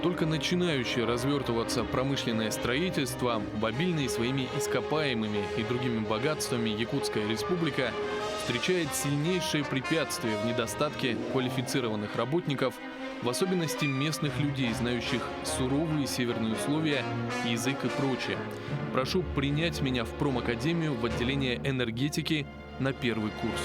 Только начинающее развертываться промышленное строительство, в обильной своими ископаемыми и другими богатствами Якутская республика встречает сильнейшие препятствия в недостатке квалифицированных работников, в особенности местных людей, знающих суровые северные условия, язык и прочее. Прошу принять меня в промакадемию в отделение энергетики на первый курс.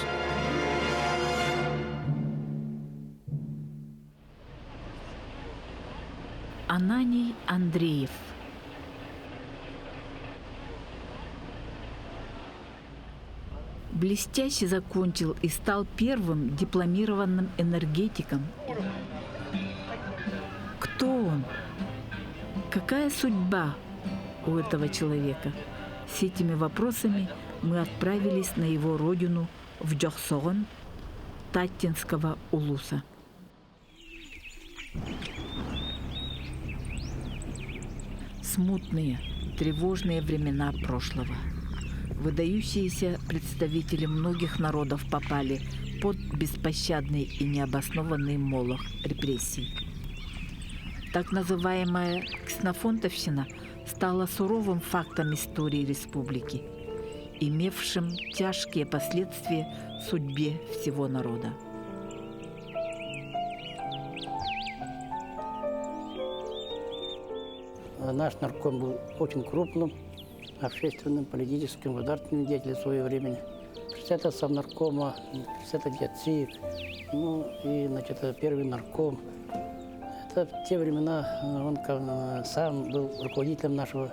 Ананий Андреев Блестяще закончил и стал первым дипломированным энергетиком. Кто он? Какая судьба у этого человека? С этими вопросами мы отправились на его родину в Дьохсоҕон Таттинского улуса. Смутные, тревожные времена прошлого. Выдающиеся представители многих народов попали под беспощадный и необоснованный молох репрессий. Так называемая ксенофонтовщина стала суровым фактом истории республики, имевшим тяжкие последствия в судьбе всего народа. Наш нарком был очень крупным общественным, политическим, государственным деятелем своего времени. Председатель Совнаркома, председатель ЯЦИК, ну и, значит, первый нарком. Это в те времена он сам был руководителем нашего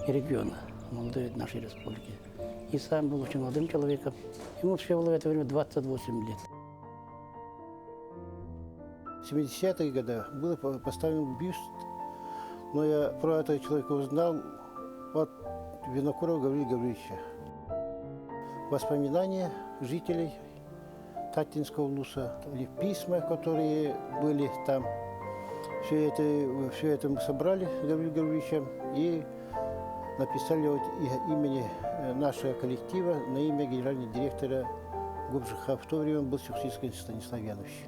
региона, молодой нашей республики. И сам был очень молодым человеком. Ему всего было в это время 28 лет. В 70-е годы был поставлен бюст, но я про этого человека узнал от Винокурова Гаврила Гавриловича. Воспоминания жителей Таттинского улуса, или письма, которые были там. Все это мы собрали с Гаврилом Гавриловичем и написали от имени нашего коллектива на имя генерального директора ГУПЖХ. В то время был Сюксинский Станислав Янович.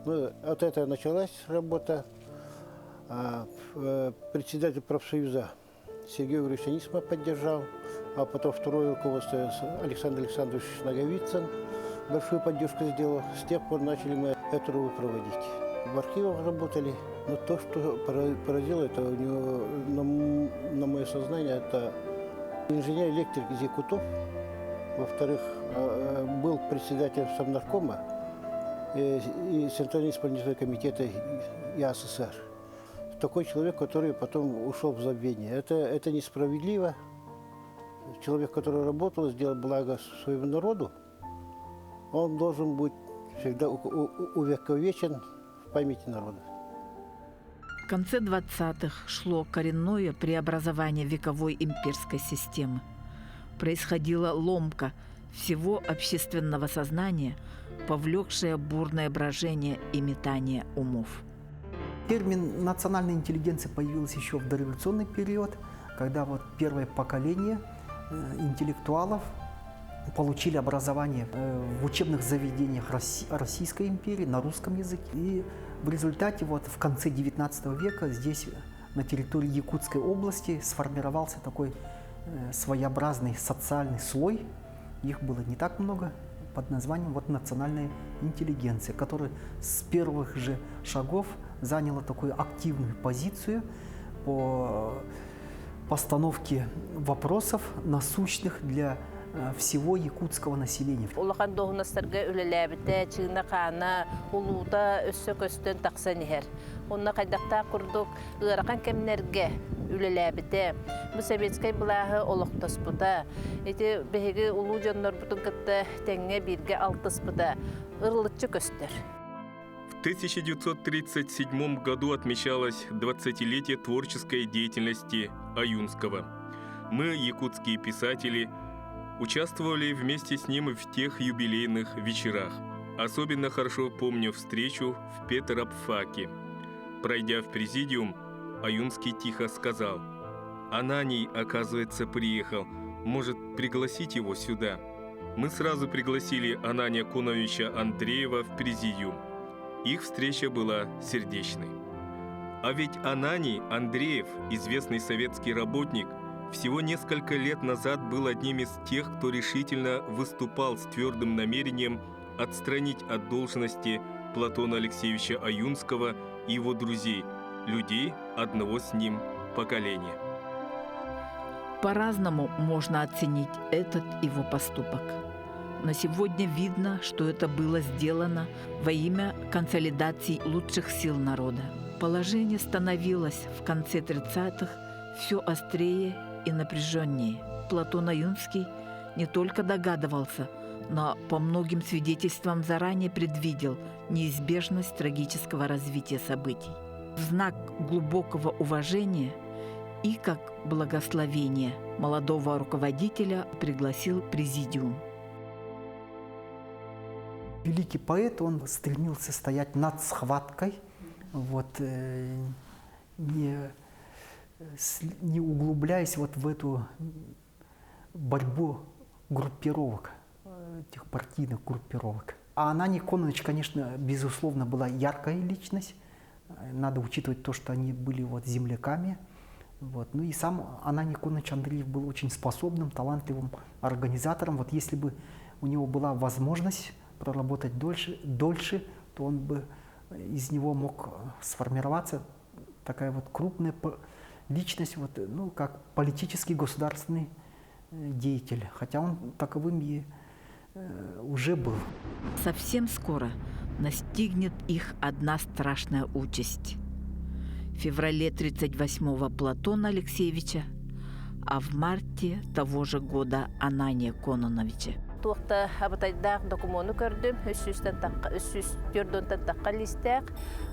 Ну, от этого началась работа. Председатель профсоюза Сергей Григорьевич Анисимов поддержал, а потом второе руководство Александр Александрович Наговицын большую поддержку сделал. С тех пор начали мы эту работу проводить. В архивах работали, но то, что поразило это у него, на мое сознание, это инженер-электрик из Якутов, во-вторых, был председателем Совнаркома и Центрального исполнительного комитета ЯССР. Такой человек, который потом ушел в забвение. Это несправедливо. Человек, который работал, сделал благо своему народу, он должен быть всегда увековечен в памяти народа. В конце 20-х шло коренное преобразование вековой имперской системы. Происходила ломка всего общественного сознания, повлекшая бурное брожение и метание умов. Термин «национальная интеллигенция» появился еще в дореволюционный период, когда вот первое поколение интеллектуалов получили образование в учебных заведениях Российской империи на русском языке. И в результате вот в конце XIX века здесь, на территории Якутской области, сформировался такой своеобразный социальный слой. Их было не так много, под названием вот национальная интеллигенция, которая с первых же шагов заняла такую активную позицию по постановке вопросов, насущных для всего якутского населения. Улахан дуоһунастарга үлэлээбитэ, чыына-хаана, улуута өссө көстөн тахсан иһэр. Онно хайдахтаах курдук ыарахан кэмнэргэ үлэлээбитэ. Бу советскай былааһы олохтоспута. Ити биһиги улуу дьоннорбутун кытта тэҥҥэ бииргэ алтыспыта ырылыччы көстөр. В 1937 году отмечалось 20-летие творческой деятельности Аюнского. Мы, якутские писатели, участвовали вместе с ним в тех юбилейных вечерах. Особенно хорошо помню встречу в Петрабфаке. Пройдя в президиум, Аюнский тихо сказал, «Ананий, оказывается, приехал. Может, пригласить его сюда?» Мы сразу пригласили Анания Коновича Андреева в президиум. Их встреча была сердечной. А ведь Ананий Андреев, известный советский работник, всего несколько лет назад был одним из тех, кто решительно выступал с твердым намерением отстранить от должности Платона Алексеевича Аюнского и его друзей, людей одного с ним поколения. По-разному можно оценить этот его поступок. Но сегодня видно, что это было сделано во имя консолидации лучших сил народа. Положение становилось в конце 30-х все острее и напряженнее. Платон Аюнский не только догадывался, но по многим свидетельствам заранее предвидел неизбежность трагического развития событий. В знак глубокого уважения и как благословение молодого руководителя пригласил президиум. Великий поэт, он стремился стоять над схваткой, вот, не, не углубляясь вот в эту борьбу группировок, этих партийных группировок. А Ананий Кононович, конечно, безусловно, была яркая личность. Надо учитывать то, что они были вот земляками. Вот. Ну и сам Ананий Кононович Андреев был очень способным, талантливым организатором. Вот если бы у него была возможность проработать дольше, дольше, то он бы из него мог сформироваться такая вот крупная личность, вот, ну, как политический государственный деятель, хотя он таковым и уже был. Совсем скоро настигнет их одна страшная участь. В феврале 38-го Платона Алексеевича, а в марте того же года Анания Кононовича. Туох да абытайдаах докумуону көрдүм, 344 тахха лиистээх.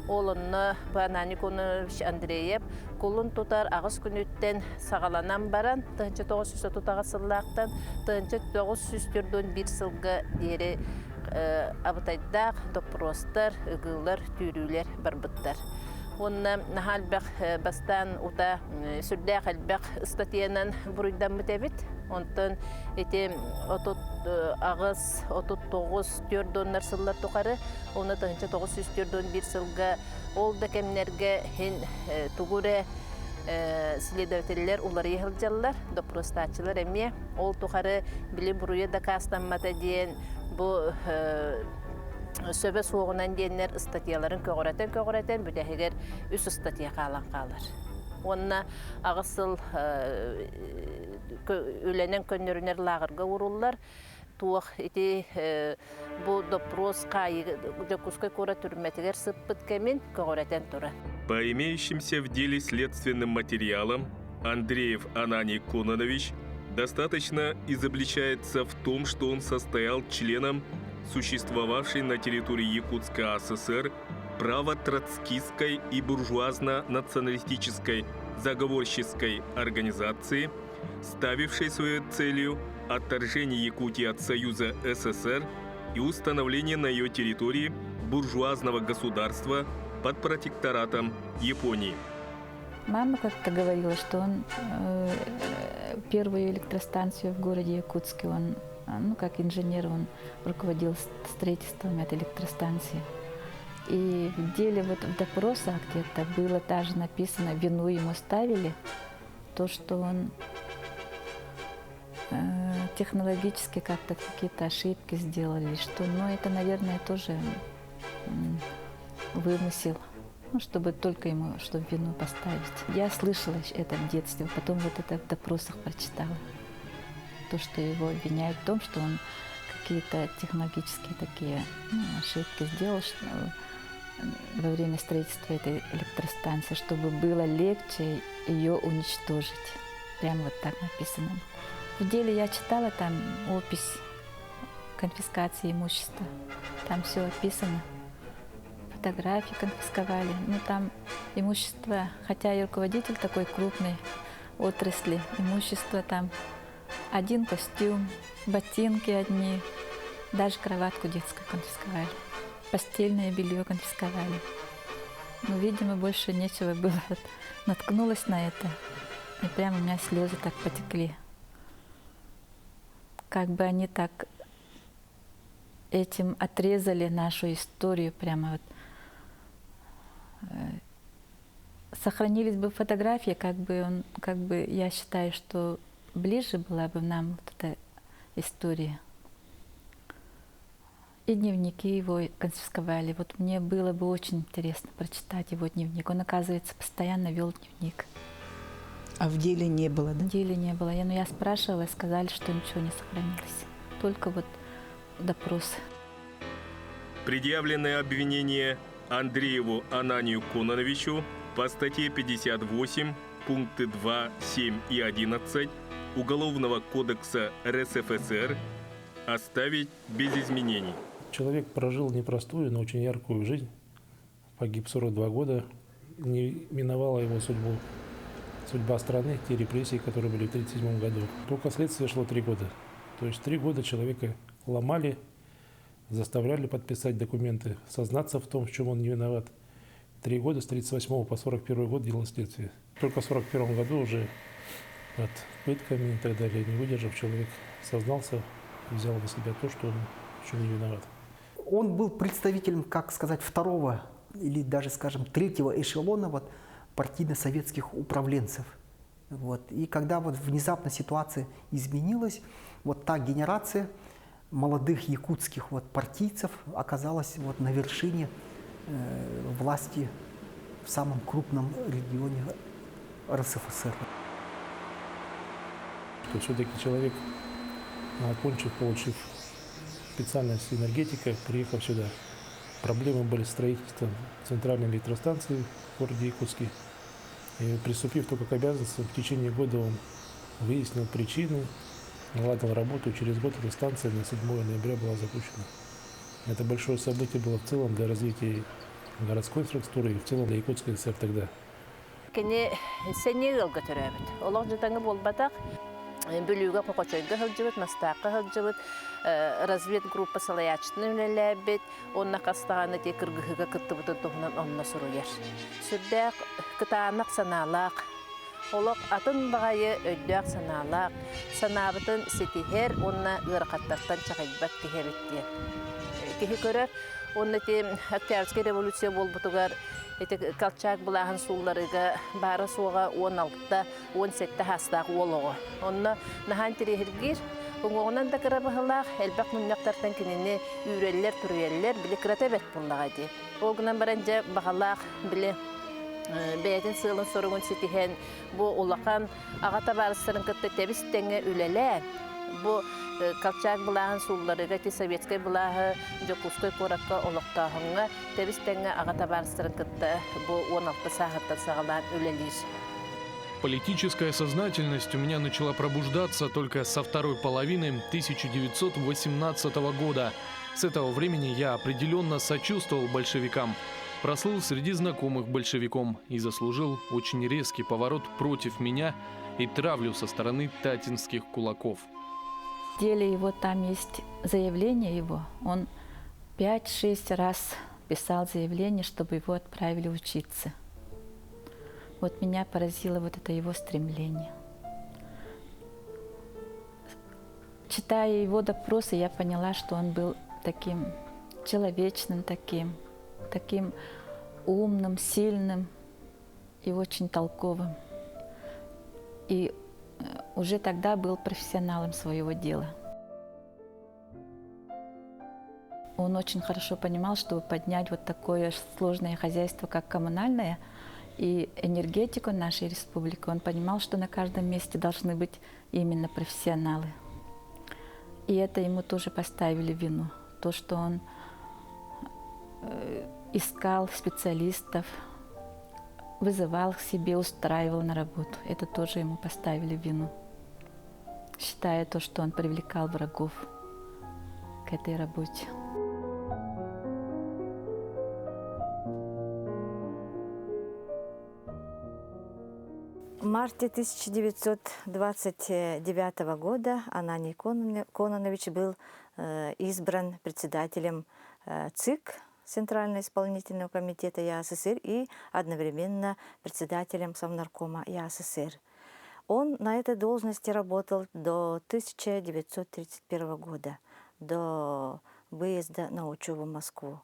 Ол онно Ананий Кононович Андреев кулун тутар 8 күнүттэн саҕаланан баран, 1938 сыллаахтан 1941 сылга диэри абытайдаах доппуруостар, ыгыылар, түүрүүлэр барбыттар. Онно наһаа элбэх бастаан утаа сүрдээх элбэх ыстатыйанан буруйдаммыт эбит. Онтон ити 38, 39, 40 сыллар тухары, оны 1941 сылга ол да кэмнэргэ хин тугу эрэ следователлэр уларыйа сылдьаллар, доппуруостааччылар эмиэ. Ол тухары били буруйа дакаастаммата диэн бу сөбө суоҕунан диэннэр ыстатыйаларын көҕүрэтэн-көҕүрэтэн бүтэһигэр үс ыстатыйа хаалан хаалар. Уонна 8 сыл үлэнэн көннөрүнэр лааҕырга ууруллар. Туох ити бу допрос хаайыы Дьокуускай куорат түрмэтигэр сыппыт кэмин көҕүрэтэн турар. По имеющимся в деле следственным материалам, Андреев Ананий Кононович достаточно изобличается в том, что он состоял членом существовавшей на территории Якутской АССР право-троцкистской и буржуазно-националистической заговорщицкой организации, ставившей своей целью отторжение Якутии от Союза СССР и установление на ее территории буржуазного государства под протекторатом Японии. Мама как-то говорила, что он первую электростанцию в городе Якутске, он, ну, как инженер, он руководил строительством этой электростанции. И в деле, вот в допросах где-то было даже написано, вину ему ставили, то, что он технологически как-то какие-то ошибки сделали, что, ну, это, наверное, тоже вымысел, ну, чтобы только ему, чтобы вину поставить. Я слышала это в детстве, потом вот это в допросах прочитала. То, что его обвиняют в том, что он какие-то технологические такие, ну, ошибки сделал что, во время строительства этой электростанции, чтобы было легче ее уничтожить. Прямо вот так написано. В деле я читала там опись конфискации имущества. Там все описано. Фотографии конфисковали. Ну, там имущество, хотя и руководитель такой крупной отрасли, имущество там один костюм, ботинки одни, даже кроватку детскую конфисковали, постельное белье конфисковали. Ну, видимо, больше нечего было. Наткнулась на это, и прямо у меня слезы так потекли. Как бы они так этим отрезали нашу историю прямо вот. Сохранились бы фотографии, как бы он, как бы я считаю, что ближе была бы нам вот эта история. И дневники его конфисковали. Вот мне было бы очень интересно прочитать его дневник. Он, оказывается, постоянно вел дневник. А в деле не было, да? В деле не было. Я, ну, я спрашивала, сказали, что ничего не сохранилось. Только вот допросы. Предъявленное обвинение Андрееву Ананию Кононовичу по статье 58, пункты 2, 7 и 11 Уголовного кодекса РСФСР оставить без изменений. Человек прожил непростую, но очень яркую жизнь. Погиб 42 года. Не миновала его судьбу судьба страны, те репрессии, которые были в 1937 году. Только следствие шло три года. То есть три года человека ломали, заставляли подписать документы, сознаться в том, в чем он не виноват. Три года, с 1938 по 1941 год дело следствие. Только в 1941 году уже под пытками и так далее, не выдержав, человек сознался, взял на себя то, что он в чем не виноват. Он был представителем, как сказать, второго или даже, скажем, третьего эшелона вот, партийно-советских управленцев. Вот. И когда вот внезапно ситуация изменилась, вот та генерация молодых якутских вот партийцев оказалась вот на вершине э, власти в самом крупном регионе РСФСР. Что все-таки человек, окончив, получив специальность энергетика, приехав сюда, проблемы были с строительством центральной электростанции в городе Якутске. И приступив только к обязанностям, в течение года он выяснил причины, наладил работу, и через год эта станция на 7 ноября была запущена. Это большое событие было в целом для развития городской инфраструктуры и в целом для Якутской ССР тогда. Кини сэниэ ыалга төрөөбүт. Олох дьадаҥы буолбатах. Бүлүүгэ Хохочойго сылдьыбыт, Мастаахха сылдьыбыт, разведгруппа салайааччытынан үлэлээбит, уонна хас даҕаны ити кыргыһыыга кыттыбытын туһунан онно суруйар. Сүрдээх кытаанах санаалаах, олох атын баҕайы өйдөөх санаалаах, санаабытын ситиһэр уонна ыарахаттартан чаҕыйбат киһи эбит диэн киһи көрөр. Уонна ити Октябрьскай революция буолбутугар ити Колчак былааһын суулларыыга баара-суоҕа 16 17 саастаах уол оҕо. Онно наһаа интэриэһиргиир. Уҥуоҕунан да кыра быһылаах, элбэх мунньахтартан кинини үүрэллэр, туруйаллар, били кырата бэрт буоллаҕа дии. Ол гынан баран дьэ баҕалаах били бэйэтин сыалын-соругун ситиһэн, бу улахан аҕа табаарыстарын кытта тэбис-тэҥҥэ үлэлээн, бу Колчак былааһын суулларыыга ити советскай былааһы Дьокуускай куоракка олохтооһуҥҥа тэбис-тэҥҥэ аҕа табаарыстарын кытта бу 16 сааһыттан саҕалаан үлэлиир. Политическая сознательность у меня начала пробуждаться только со второй половины 1918 года. С этого времени я определенно сочувствовал большевикам, прослыл среди знакомых большевиком и заслужил очень резкий поворот против меня и травлю со стороны татинских кулаков. В деле его там есть заявление его. Он 5-6 раз писал заявление, чтобы его отправили учиться. Вот меня поразило вот это его стремление. Читая его допросы, я поняла, что он был таким человечным, таким, таким умным, сильным и очень толковым. И уже тогда был профессионалом своего дела. Он очень хорошо понимал, чтобы поднять вот такое сложное хозяйство, как коммунальное, и энергетику нашей республики, он понимал, что на каждом месте должны быть именно профессионалы. И это ему тоже поставили вину. То, что он искал специалистов, вызывал к себе, устраивал на работу. Это тоже ему поставили вину, считая то, что он привлекал врагов к этой работе. В марте 1929 года Ананий Кононович был избран председателем ЦИК Центрального исполнительного комитета ЯССР и одновременно председателем Совнаркома ЯССР. Он на этой должности работал до 1931 года, до выезда на учебу в Москву.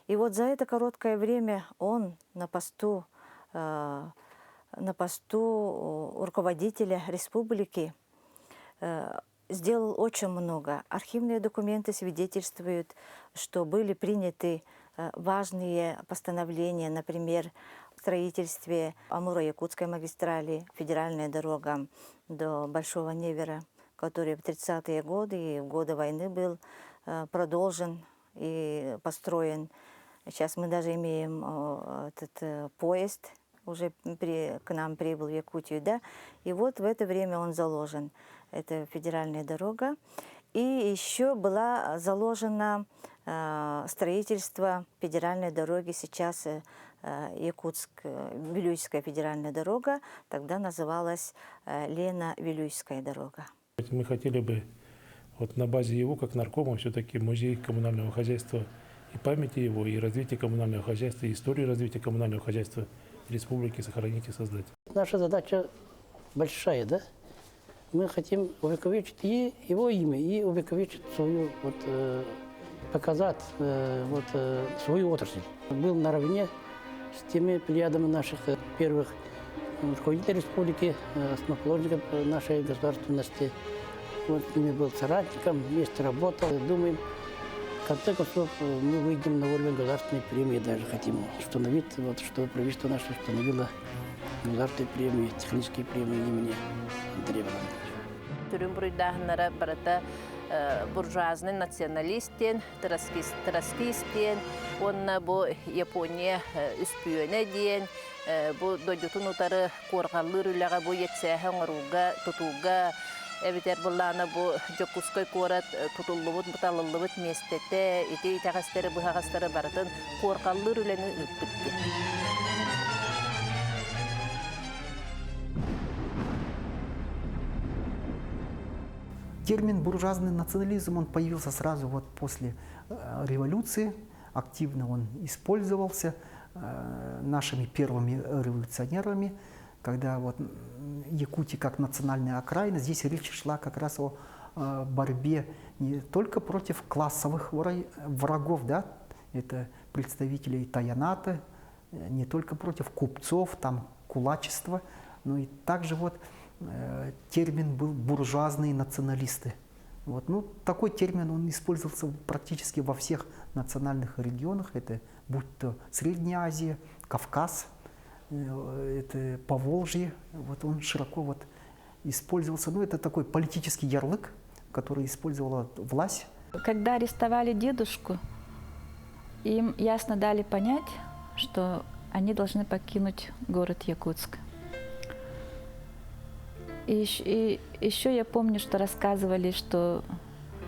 И вот за это короткое время он на посту на посту руководителя республики сделал очень много. Архивные документы свидетельствуют, что были приняты важные постановления, например, в строительстве Амуро-Якутской магистрали, федеральная дорога до Большого Невера, который в 30-е годы и в годы войны был продолжен и построен. Сейчас мы даже имеем этот поезд, уже к нам прибыл в Якутию, да, и вот в это время он заложен. Это федеральная дорога. И еще была заложена строительство федеральной дороги, сейчас Якутск, Вилюйская федеральная дорога, тогда называлась Лена-Вилюйская дорога. Мы хотели бы вот на базе его, как наркома, все-таки музей коммунального хозяйства и памяти его, и развитие коммунального хозяйства, и историю развития коммунального хозяйства республики сохранить и создать. Наша задача большая, да? Мы хотим увековечить и его имя, и увековечить свою, вот, показать вот, свою отрасль. Был наравне с теми плеядами наших первых руководителей республики, основоположников нашей государственности. Вот с ними был соратником, вместе работал. Думаем, в конце концов, мы выйдем на уровень государственной премии, даже хотим установить, вот, чтобы правительство наше установило государственные премии, технические премии имени Андрея Ивановича. Сүрүн буруйдааһыннара барыта буржуазный националист диэн, троцкист диэн, уонна бу Япония үспүйүөнэ диэн, бу дойдутун утары куорҕаллыыр үлэҕэ бу ЕЦХ оҥорууга, тутууга, эбэтэр буоллаҕына бу Дьокуускай куорат тутуллубут, буталыллыбыт миэстэтэ, ити итэҕэстэри, быһаҕастары барытын куорҕаллыыр үлэни ыыппыт диэн. Термин буржуазный национализм, он появился сразу вот после революции, активно он использовался нашими первыми революционерами, когда вот Якутия как национальная окраина, здесь речь шла как раз о борьбе не только против классовых врагов, да, это представителей Тайоната, не только против купцов, там, кулачества, но и также вот термин был буржуазные националисты. Вот, ну, такой термин он использовался практически во всех национальных регионах, это будь то Средняя Азия, Кавказ, это Поволжье, вот он широко вот использовался. Ну, это такой политический ярлык, который использовала власть. Когда арестовали дедушку, им ясно дали понять, что они должны покинуть город Якутск. И еще я помню, что рассказывали, что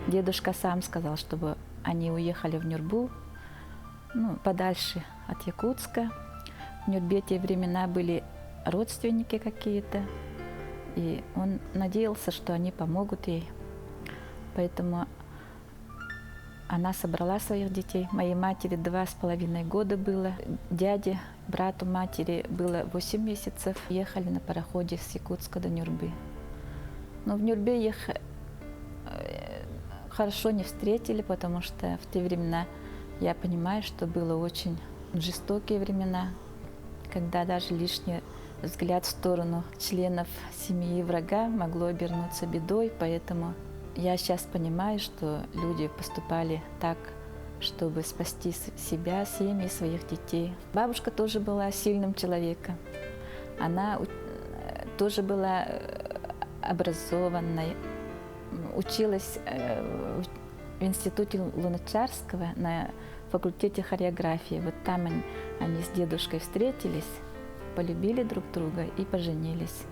дедушка сам сказал, чтобы они уехали в Нюрбу, ну, подальше от Якутска. В Нюрбе те времена были родственники какие-то, и он надеялся, что они помогут ей. Поэтому она собрала своих детей. Моей матери 2,5 года было, дяде, брату матери было 8 месяцев. Ехали на пароходе с Якутска до Нюрбы. Но в Нюрбе их хорошо не встретили, потому что в те времена, я понимаю, что было очень жестокие времена, когда даже лишний взгляд в сторону членов семьи врага могло обернуться бедой, поэтому я сейчас понимаю, что люди поступали так, чтобы спасти себя, семьи, своих детей. Бабушка тоже была сильным человеком. Она тоже была образованной, училась в институте Луначарского на факультете хореографии. Вот там они с дедушкой встретились, полюбили друг друга и поженились.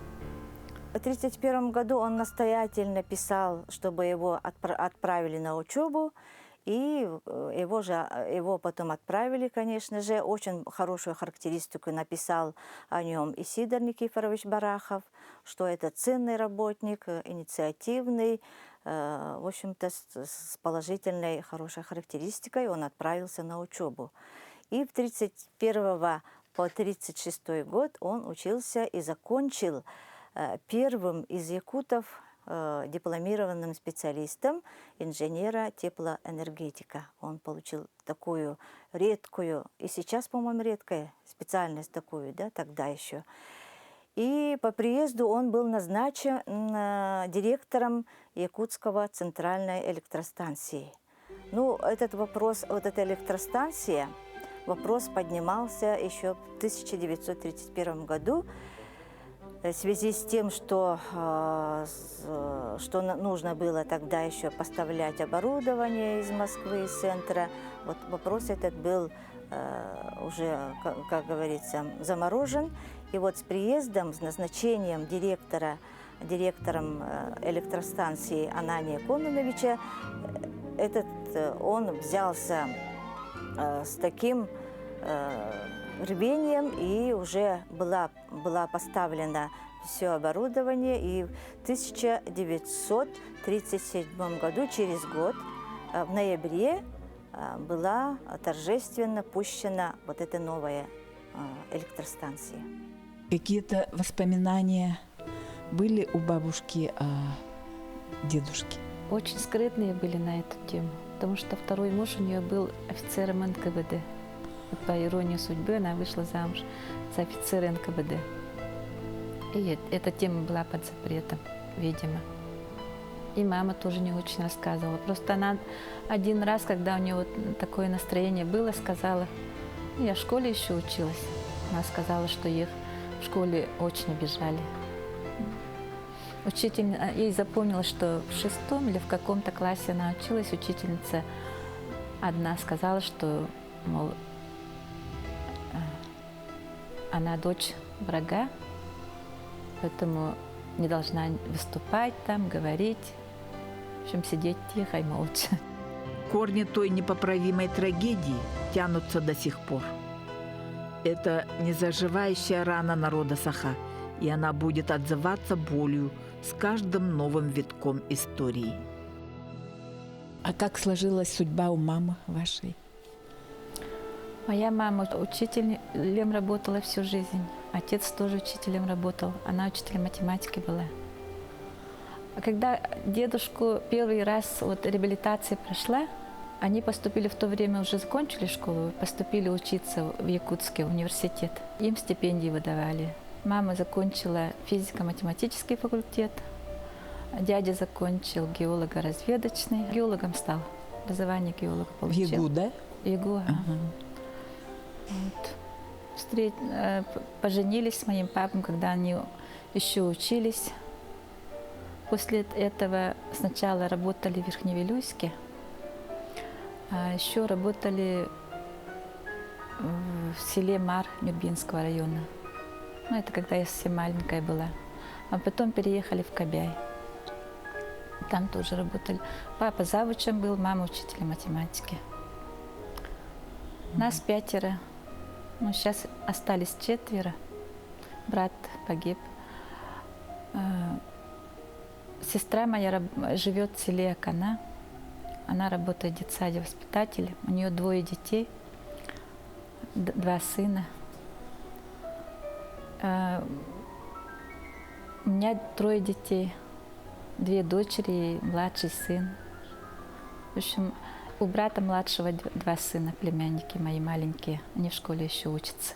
В 1931 году он настоятельно писал, чтобы его отправили на учебу, и его потом отправили, конечно же. Очень хорошую характеристику написал о нем и Сидор Никифорович Барахов, что это ценный работник, инициативный, в общем-то, с положительной хорошей характеристикой он отправился на учебу. И в 1931 по 1936 год он учился и закончил первым из якутов дипломированным специалистом инженера теплоэнергетика. Он получил такую редкую, и сейчас, по-моему, редкая специальность такую, да, тогда еще. И по приезду он был назначен директором Якутского центральной электростанции. Ну, этот вопрос, вот эта электростанция, вопрос поднимался еще в 1931 году в связи с тем, что нужно было тогда еще поставлять оборудование из Москвы, из центра. Вот вопрос этот был уже, как говорится, заморожен. И вот с приездом, с назначением директором электростанции Анания Кононовича, он взялся с таким рвением, и уже была поставлена все оборудование. И в 1937 году, через год, в ноябре, была торжественно пущена вот эта новая электростанция. Какие-то воспоминания были у бабушки о дедушке? Очень скрытные были на эту тему, потому что второй муж у нее был офицером НКВД. Вот по иронии судьбы она вышла замуж за офицера НКВД. И эта тема была под запретом, видимо. И мама тоже не очень рассказывала. Просто она один раз, когда у нее вот такое настроение было, сказала, ну, я в школе еще училась, она сказала, что их в школе очень обижали. Ей запомнилось, что в 6 или в каком-то классе она училась, учительница одна сказала, что, мол, она дочь врага, поэтому не должна выступать там, говорить, в общем, сидеть тихо и молча. Корни той непоправимой трагедии тянутся до сих пор. Это незаживающая рана народа Саха, и она будет отзываться болью с каждым новым витком истории. А как сложилась судьба у мамы вашей? Моя мама учителем работала всю жизнь. Отец тоже учителем работал. Она учителем математики была. А когда дедушку первый раз реабилитация прошла, они поступили в то время, уже закончили школу, поступили учиться в Якутский университет. Им стипендии выдавали. Мама закончила физико-математический факультет, дядя закончил геолого-разведочный. Геологом стал, образование геолога получил. В ЕГУ, да? ЕГУ, ага. Вот. Поженились с моим папой, когда они еще учились. После этого сначала работали в Верхневилюйске, а еще работали в селе Мар Нюрбинского района. Это когда я совсем маленькая была. А потом переехали в Кобяй. Там тоже работали. Папа завучем был, мама учителем математики. Нас 5. Щас остались 4. Брат погиб. Сестра моя живет в селе Акана. Она работает в детсаде воспитателем. У нее 2 детей, 2 сына. У меня 3 детей, 2 дочери и младший сын. У брата младшего 2 сына, племянники мои маленькие. Они в школе еще учатся.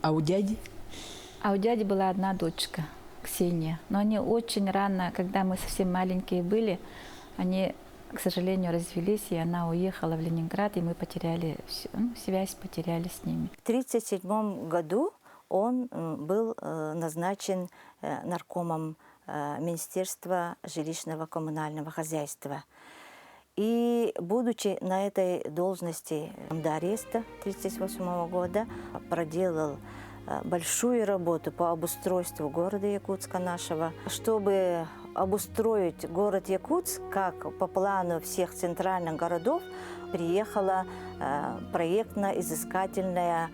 А у дяди? А у дяди была одна дочка, Ксения. Но они очень рано, когда мы совсем маленькие были, они, к сожалению, развелись, и она уехала в Ленинград, и мы потеряли всю, ну, связь потеряли с ними. В тридцать седьмом году он был назначен наркомом Министерства жилищного коммунального хозяйства. И, будучи на этой должности до ареста тридцать восьмого года, проделал большую работу по обустройству города Якутска нашего. Чтобы обустроить город Якутск, как по плану всех центральных городов, приехала проектно-изыскательная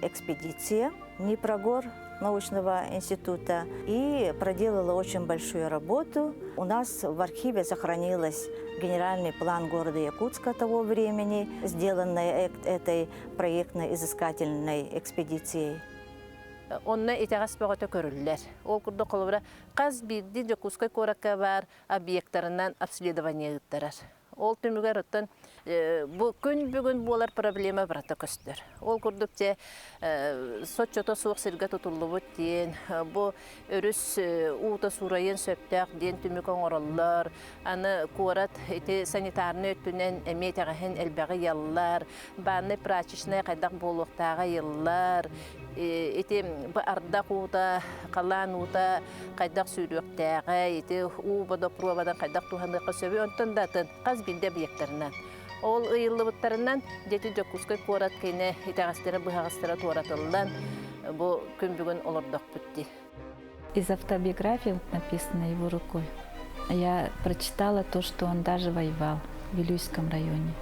экспедиция Днепрогор научного института и проделала очень большую работу. У нас в архиве сохранилась генеральный план города Якутска того времени, сделанный этой проектно-изыскательной экспедицией. Онно итэҕэс бөҕөтө көрүллэр. Ол курдук холобура хас биирдии Дьокуускай куоракка баар объектарынан обследование ыыттарар. Ол түмүгэр оттон бу күн бүгүн буолар проблема барыта көстөр. Ол курдук те соччото суох сиргэ тутуллубут диэн, бу өрүс уута суурайын сөптөөх диэн түмүк оҥороллор. Аны куорат ити санитарнай өттүнэн эмиэ итэҕэһин элбэҕи ыйаллар. Бааннай прачечная хайдах буолуохтааҕа ыйыллар. Ити ардах уута, халаан уута хайдах сүүрүөхтээҕэ, ити уу водопроводан хайдах туһаныахха сөбүй, онтон да атын хас биирдии объектарынан. Ол ыйыллыбыттарынан дети Дьокуускай куорат киинэ итэҕэстэрэ-быһаҕастара туоратыллан, бу күн бүгүн олордохпут дии. Из автобиографии вот написано его рукой. Я прочитала то, что он даже воевал в Вилюйском районе.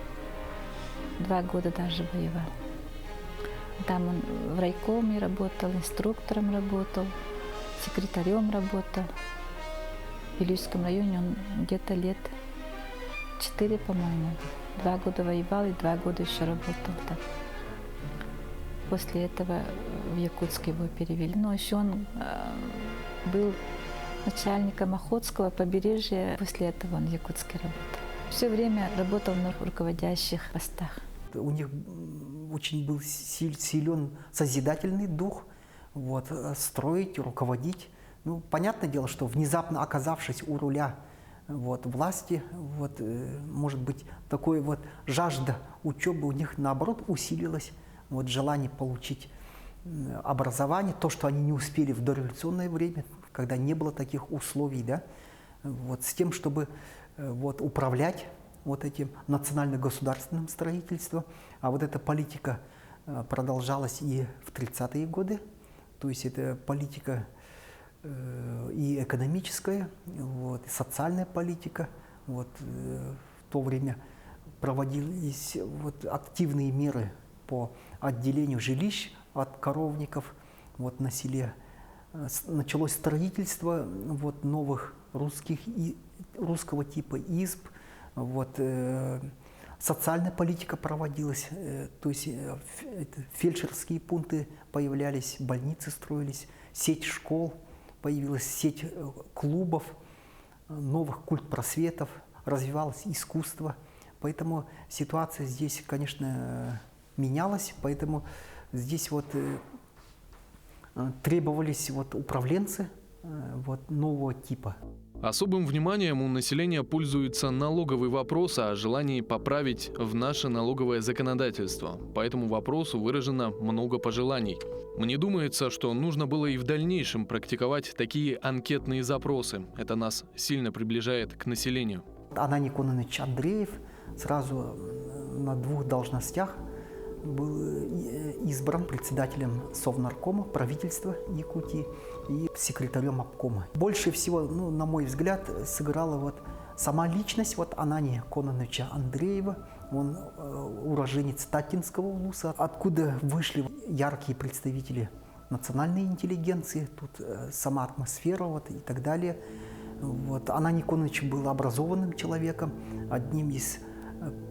2 года даже воевал. Там он в райкоме работал, инструктором работал, секретарем работал. В Вилюйском районе он где-то лет 4, по-моему. 2 года воевал и 2 года еще работал там. После этого в Якутск его перевели. Но еще он был начальником Охотского побережья. После этого он в Якутске работал. Все время работал на руководящих постах. У них очень был силен созидательный дух, вот, строить, руководить. Ну, понятное дело, что внезапно оказавшись у руля вот, власти, вот, может быть, такое вот жажда учебы у них, наоборот, усилилась, вот, желание получить образование, то, что они не успели в дореволюционное время, когда не было таких условий, да, вот, с тем, чтобы вот, управлять вот этим национально-государственным строительством. А вот эта политика продолжалась и в 30-е годы, то есть это политика и экономическая, вот, и социальная политика. Вот, в то время проводились вот, активные меры по отделению жилищ от коровников вот, на селе. Началось строительство вот, новых русских и русского типа изб. Вот, социальная политика проводилась, то есть фельдшерские пункты появлялись, больницы строились, сеть школ появилась, сеть клубов, новых культпросветов, развивалось искусство. Поэтому ситуация здесь, конечно, менялась, поэтому здесь вот требовались вот управленцы вот нового типа. Особым вниманием у населения пользуется налоговый вопрос о желании поправить в наше налоговое законодательство. По этому вопросу выражено много пожеланий. Мне думается, что нужно было и в дальнейшем практиковать такие анкетные запросы. Это нас сильно приближает к населению. Ананий Кононович Андреев сразу на 2 должностях был избран председателем Совнаркома, правительства Якутии и секретарем обкома. Больше всего, на мой взгляд, сыграла вот сама личность вот Анания Кононовича Андреева. Он уроженец Таттинского улуса, откуда вышли яркие представители национальной интеллигенции, тут сама атмосфера вот, и так далее. Вот. Ананий Кононович был образованным человеком, одним из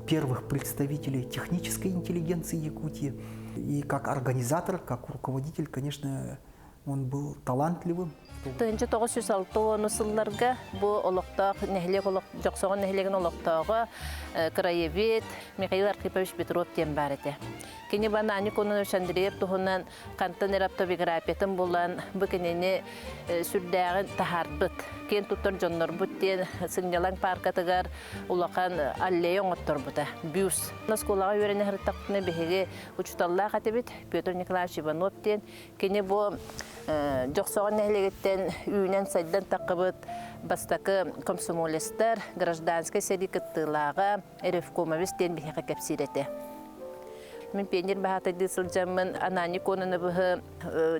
первых представителей технической интеллигенции Якутии. И как организатор, как руководитель, конечно, он был талантливым. 1906 сылларга бу олохтоох нэһилиэк олох Дьохсоҕон нэһилиэгин олохтооҕо краевед Михаил Архипович Петров диэн баар этэ. Кини бу Ананий Кононович Андреев туһунан хантан эрэ автобиографиятын булан бу кинини сүрдээҕин таһаарбыт. Киэн туттар дьоннорбут диэн сынньалаҥ паркатыгар улахан аллея оҥотторбута. Бюст. Оскуолаҕа үөрэнэ сырыттахпытына биһиги учууталлаах этибит Петр Николаевич Иванов диэн. Кини бу Дьохсоҕон нэһилиэгиттэн үүнэн сайдан таххыбыт бастакы комсомолецтар, гражданскай сэрии кыттыылааҕа Ревкомовец диэн биһиэхэ кэпсиир этэ. Мин пионер баһаатайдыы сылдьаммын Ананий Кононовыһы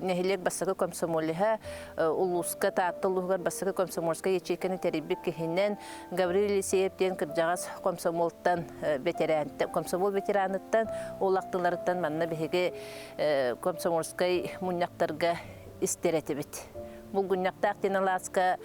нэһилиэк бастакы комсомолеһа, улууска Таатта улууһугар бастакы комсомольскай ячейканы тэрийбит киһинэн Гаврил Елисеев диэн кырдьаҕас комсомолтан ветеран, комсомол ветераныттан, ол ахтыларыттан манна биһиги комсомольскай мунньахтарга истэр этибит. Булгунньахтаах диэн алааска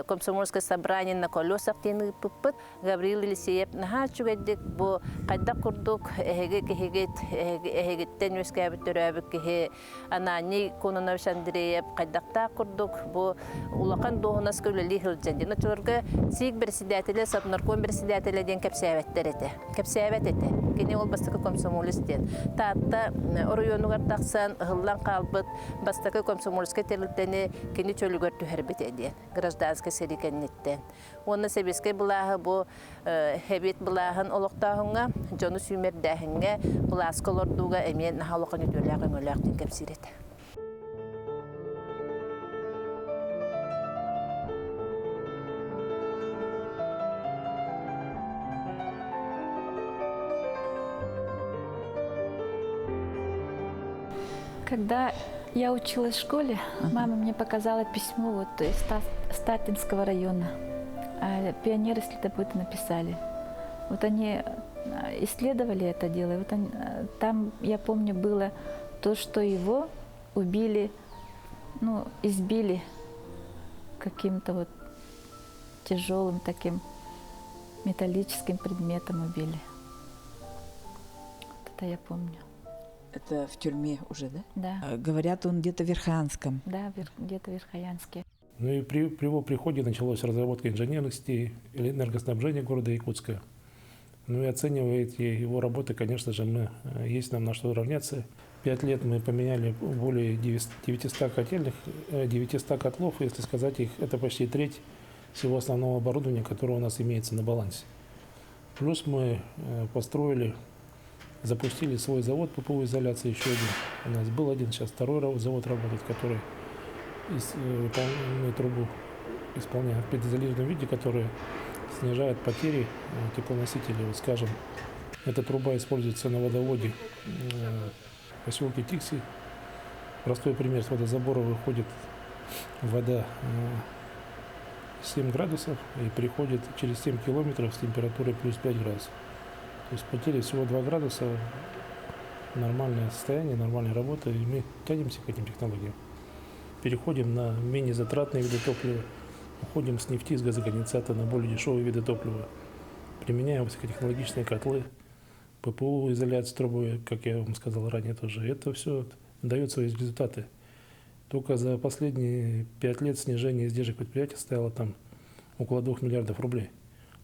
комсомольское собрание на колесах диэн ыыппыппыт. Гаврил Елисеев наһаа үчүгэйдик бу хайдах курдук эһиги киһигит, эһигиттэн үөскээбит төрөөбүт киһи Ананий Кононович Андреев хайдахтаах курдук бу улахан дуоһунаска үлэлии сылдьан диэн оччолорго СИИК председателэ, Совнарком председателэ диэн кэпсээбэттэр этэ. Кэпсээбэт этэ. Кини ол бастакы комсомолец диэн. Таатта оройуонугар тахсан ыһыллан хаалбыт бастакы комсомольскай тэрилтэни кини чөлүгэр түһэрбитэ диэн гражданскай сэрии кэнниттэн. Уонна сэбиэскэй былааһы бу хэбиэт былааһын олохтооһуҥҥа, дьону сүүмэрдээһиҥҥэ, былааска олордууга эмиэ наһаа улахан үтүөлээх өҥөлөөх диэн кэпсиир этэ. Когда я училась в школе, мама мне показала письмо вот из Статинского района. А пионеры следопыты написали. Вот они исследовали это дело. И вот они, там, я помню, было то, что его убили, ну, избили каким-то вот тяжелым таким металлическим предметом убили. Вот это я помню. Это в тюрьме уже, да? Да. Говорят, он где-то в Верхоянском. Да, где-то в Верхоянске. Ну и при его приходе началась разработка инженерных сетей, энергоснабжения города Якутска. Ну и оценивая эти его работы, конечно же, есть нам на что равняться. 5 лет мы поменяли более 900 котельных, 900 котлов, если сказать их, это почти треть всего основного оборудования, которое у нас имеется на балансе. Плюс мы запустили свой завод по ППУ изоляции, еще один. У нас был один, сейчас второй завод работает, который выполняет трубу, исполняет в предизолированном виде, который снижает потери теплоносителей. Вот, скажем, эта труба используется на водоводе в поселке Тикси. Простой пример, с водозабора выходит вода 7 градусов и приходит через 7 километров с температурой плюс 5 градусов. То есть потери всего 2 градуса, нормальное состояние, нормальная работа, и мы тянемся к этим технологиям. Переходим на менее затратные виды топлива, уходим с нефти, с газоконденсата на более дешевые виды топлива, применяем высокотехнологичные котлы, ППУ изоляцию трубы, как я вам сказал ранее тоже. Это все дает свои результаты. Только за последние 5 лет снижение издержек предприятия составило около 2 миллиардов рублей.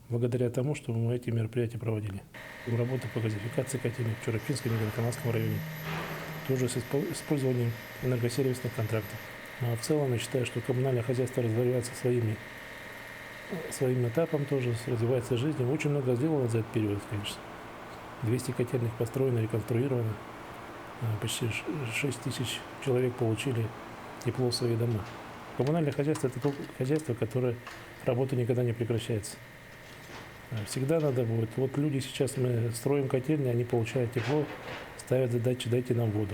Благодаря тому, что мы эти мероприятия проводили. Работа по газификации котельных в Чурапчинском и Горнокаманском районе, тоже с использованием энергосервисных контрактов. А в целом я считаю, что коммунальное хозяйство развивается своим этапом тоже, развивается жизнью. Очень много сделано за этот период, конечно. 200 котельных построено, реконструировано. Почти 6 тысяч человек получили тепло в свои дома. Коммунальное хозяйство – это то хозяйство, которое работа никогда не прекращается. Всегда надо будет. Вот люди сейчас, мы строим котельни, они получают тепло, ставят задачи, дайте нам воду.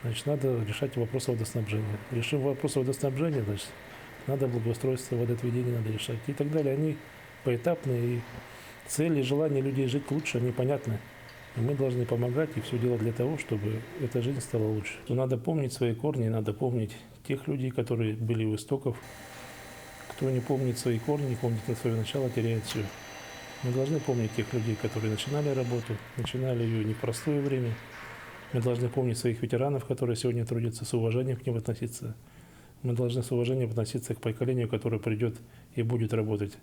Значит, надо решать вопрос водоснабжения. Решим вопрос водоснабжения, значит, надо благоустройство, водоотведение надо решать и так далее. Они поэтапные, и цели и желания людей жить лучше, они понятны. И мы должны помогать и все делать для того, чтобы эта жизнь стала лучше. Но надо помнить свои корни, надо помнить тех людей, которые были у истоков. Кто не помнит свои корни, не помнит на свое начало, теряет все. Мы должны помнить тех людей, которые начинали работу, начинали ее в непростое время. Мы должны помнить своих ветеранов, которые сегодня трудятся, с уважением к ним относиться. Мы должны с уважением относиться к поколению, которое придет и будет работать.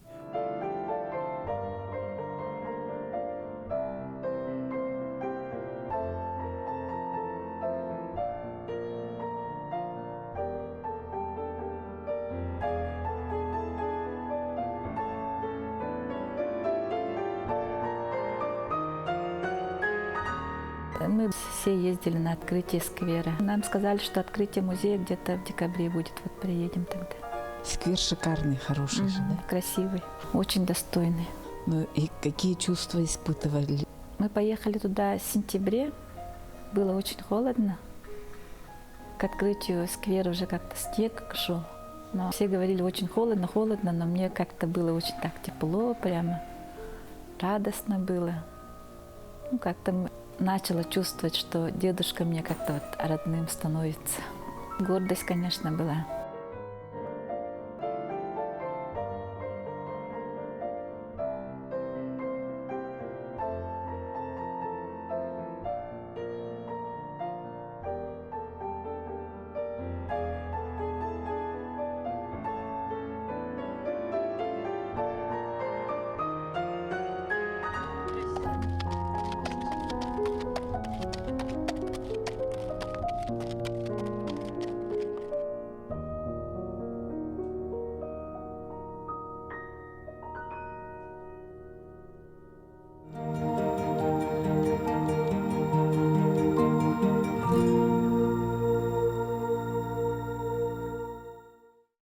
Мы все ездили на открытие сквера. Нам сказали, что открытие музея где-то в декабре будет. Вот приедем тогда. Сквер шикарный, хороший же, да? Красивый, очень достойный. И какие чувства испытывали? Мы поехали туда в сентябре. Было очень холодно. К открытию сквера уже как-то снег шел. Но все говорили, очень холодно, холодно, но мне как-то было очень так тепло, прямо радостно было. Как-то начала чувствовать, что дедушка мне как-то родным становится. Гордость, конечно, была.